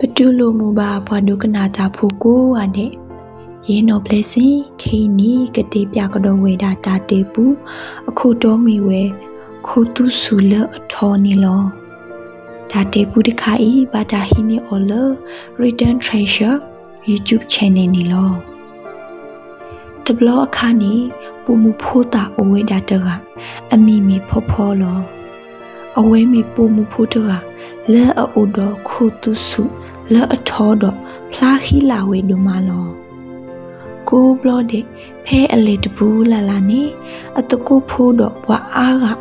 ပတူၢ်လိာ်မုာ်ဘၣ်ပှၤဒိကနၣ်တၢ်ဖိကိးဂၤဒဲး, ယဲနီၢ်ပျဲစ့ၣ် ခဲအံၤန့ၣ် ကတဲပၠးကဒီးဝဲဒၣ်တၢ်တဲပူ, အခိၣ်တီမ့ၢ်ဝဲ, ခိၣ်သူဆူၣ်လၢအထီန့ၣ်လီၤ. တၢ်တဲပူတခါအံၤ ဘၣ်တၢ်ဟံးန့ၢ်အီၤလၢ Written Treasure YouTube channel န့ၣ်လီၤ. တဘျီအခါန့ၣ် ပိာ်မုၣ်ဖိသၣ်အိၣ်ဝဲဒၣ်တဂၤ, အမံၤမ့ၢ်ဖီဖီလီၤ. အဝဲမ့ၢ်ပိာ်မုၣ်ဖိတဂၤ လၢအအိၣ်ဒီးခိၣ်သူဆူၣ်လၢအထီဒီး ဖျါဃံလၤဝဲဒိၣ်မးလီၤ. ကိးဘျီဒဲး ဖဲအလဲၤတပူၤလၢ်လၢ်န့ၣ် အသကိးဖိဒီးပှၤအါဂၤ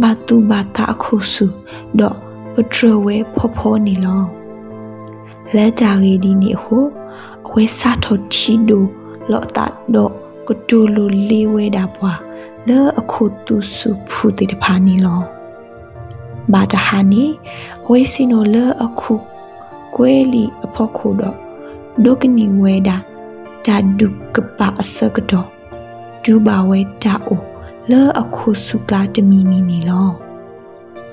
ဘၣ်သူၣ်ဘၣ်သးအခိၣ်ဆူၣ် ဒီးပတြၢၤဝဲဖီဖီန့ၣ်လီၤ. လၢတၢ်ဂ့ၢ်ဒ်န့ၣ်အဃိ, အဝဲစးထီၣ်ထံၣ်ဒိၣ်လီၤအသးဒီးကတိၤလိၤလ့ဝဲဒၣ်ပှၤလၢအခိၣ်သူဆူၣ်ဖုၣ်သ့ၣ်တဖၣ်န့ၣ်လီၤ. ဘၣ်တဟါန့ၣ် အဝဲဆ့ၣ်နီၤလၢအခိၣ်ကွဲလံာ်အဖီခိၣ်ဒီး ဒိးကနံၣ်ဝဲဒၣ် တၢ်ဒူၣ်ကပာ်အဆၢကတီၢ် တူၢ်ဘၣ်ဝဲတၢ်အိၣ်လၢအခိၣ်ဆူၣ်ကျါတမံၤမံၤန့ၣ်လီၤ.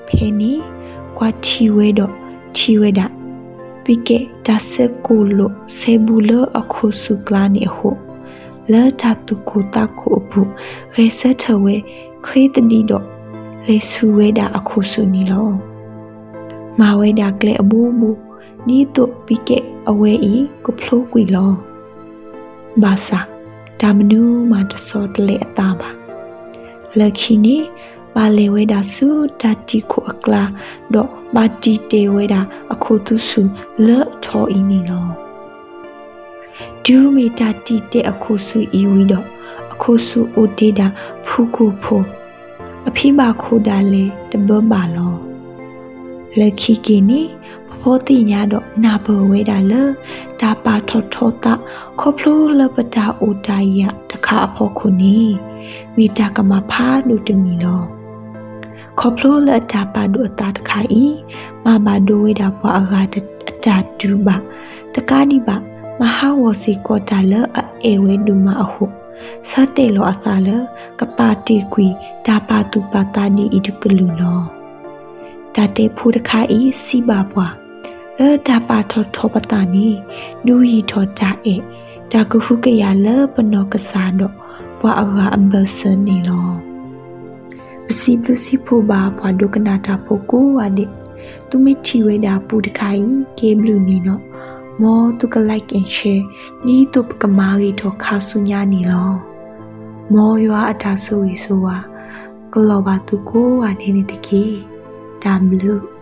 ဖဲန့ၣ် ကွၢ်ထံၣ်ဝဲဒီးထံၣ်ဝဲဒၣ် ပံၤကဲၣ်တၢ်ဆဲးကိၣ်လိာ်ဆဲးဘူးလၢအခိၣ်ဆူၣ်ကျါန့ၣ်အဃိ, လၢတၢ်သူၣ်ကိၢ်သးကိၢ်အပူၤ ဂဲၤဆၢထၢၣ်ဝဲချ့သဒံဒီး လဲၤဆူၣ်ဝဲဒၣ်အခိၣ်ဆူၣ်န့ၣ်လီၤ. မၤဝဲဒၣ်ကျဲအဘိဘိ ဒ်သိးပံၤကဲၣ်အဝဲအံၤကဖျိကွံာ်လီၤ. ဘၣ်ဆၣ် တၢ်မနုၤမးတဆီတလဲအသးဘၣ်. လၢခံန့ၣ် ဘၣ်လဲၤဝဲဒၣ်ဆူတၢ်တံာ်ခိၣ်အကျါ ဒီးဘၣ်တံာ်တဲာ်ဝဲဒၣ်အခိၣ်သူဆူၣ်လၢအထီအံၤန့ၣ်လီၤ. တုၤမ့ၢ်တၢ်တံာ်တဲာ်အခိၣ်ဆူၣ်အံၤဝံၤဒီး အခိၣ်ဆူၣ်အိၣ်တ့ၢ်ဒၣ်ဖုၣ်ကိာ်ဖိ အဖံဘၣ်ခိၣ်ဒၣ်လဲာ်တဘၢဘၣ်လီၤ. လၢခံက့ၤန့ၣ် ဖီဖီသ့ၣ်ညါဒီးနၢ်ပၢၢ်ဝဲဒၣ်လၢ တၢ်ပာ်ထီၣ်ထီသးခီဖျိလၢပတၢ်အိၣ်တၢ်ယာ်တခါအဖီခိၣ်န့ၣ် မ့ၢ်တၢ်ကမၣ်ဖးဒိၣ်တမံၤလီၤ. ခီဖျိလၢအတၢ်ပာ်ဒိၣ်အသးတခါအံၤ မၤဘၣ်ဒိဝဲဒၣ်ပှၤအဂၤအတၢ်တူၢ်ဘၣ်, တကးဒံးဘၣ် မၤဟးဂီၤစ့ၢ်ကီးတၢ်လၢအအဲၣ်ဝဲဒိၣ်မးအဃိ, ဆၢတဲာ်လီၤအသးလၢ ကပာ်တ့ၢ်ကွံာ်တၢ်ပာ်သူၣ်ပာ်သးဒ်အံၤတကလုာ်လီၤ. တၢ်တဲဖိတခါအံၤစံးဘၣ်ပှၤ, လၢတၢ်ပာ်ထီၣ်ထီပသးန့ၣ် ဒုးယံၤထီၣ်တၢ်အဲၣ်, တၢ်ကဟုကယာ်လၢပနီၢ်ကစၢ်ဒီးပှၤအဂၤအဘၢၣ်စၢၤန့ၣ်လီၤ. ပစံးဘျုးစံးဖှိၣ်ဘၣ်ပှၤဒိကနၣ်တၢ်ဖိကိးဂၤဒဲး, သုမ့ၢ်ထံၣ်ဝဲဒၣ်ပူတခါအံၤ ကဲဘျုးန့ၣ်ဒီး, မ်သုက like and share ဒ်သိးပကမၤဂ့ၤထီၣ်ခါဆူညါန့ၣ်လီၤ. မ်ယွၤအတၢ်ဆိၣ်ဂ့ၤဆိၣ်ဝါ ကလီၤဘၣ်သုကိးဂၤဒဲးန့ၣ်တက့ၢ်. တၢ်ဘျုး